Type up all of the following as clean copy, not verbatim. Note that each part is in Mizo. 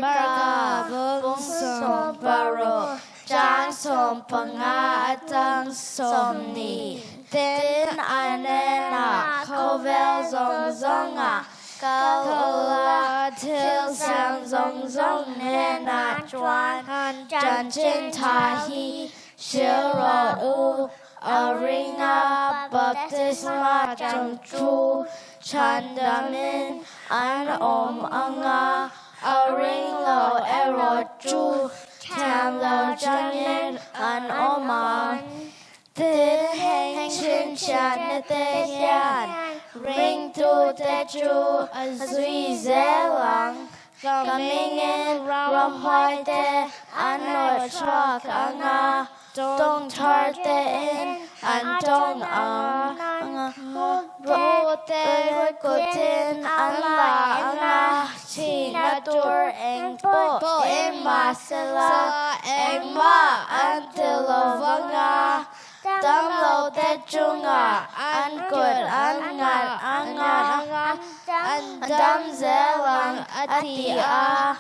Marka bung 16 chang 15 atang 20. Tin, a hnenah khawvel zawng zawngah kal ula, thil siam zawng zawng hnenah chuan chanchin tha hi hrilh rawh u. A ringa baptisma chang chu chhandamin an awm ang a, a ring lo erawh chu thiam lo changin an awm ang. Tin, heng chhinchhiatna te hian ringtute chu a zui zel ang. Ka hmingin ramhuaite an nawrh chhuak ang a, tawng thar tein an tawng ang a, Rute kutin an la ang a, thihna tur eng pawh in mahsela engmah an ti lo vang a, Damlote chungah an kut an nghat ang a, an dam zel ang a ti a.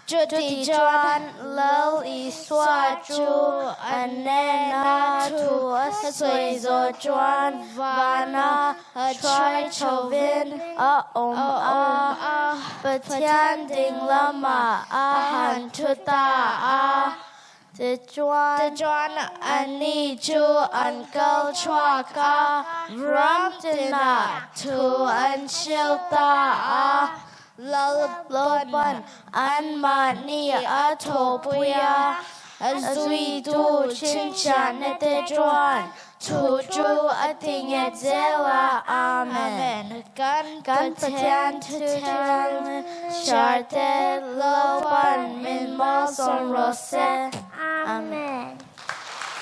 Chuti chuan Lal Isua chu a hnena thu a sawi zawh chuan vana a hruai chhovin a awm a, Pathian ding lamah a han thu ta a. Tichuan, ani chu an kal chhuak a, ram tinah thu an hrilh ta a. Lalpan anmahni a thawhpui a, a zuitu chhinchhiahna te chuan Thu chu a ti nghet zel a, Amen. Kan Pathian thuthiang chhiar te Lalpan min malsawm rawh se. Amen.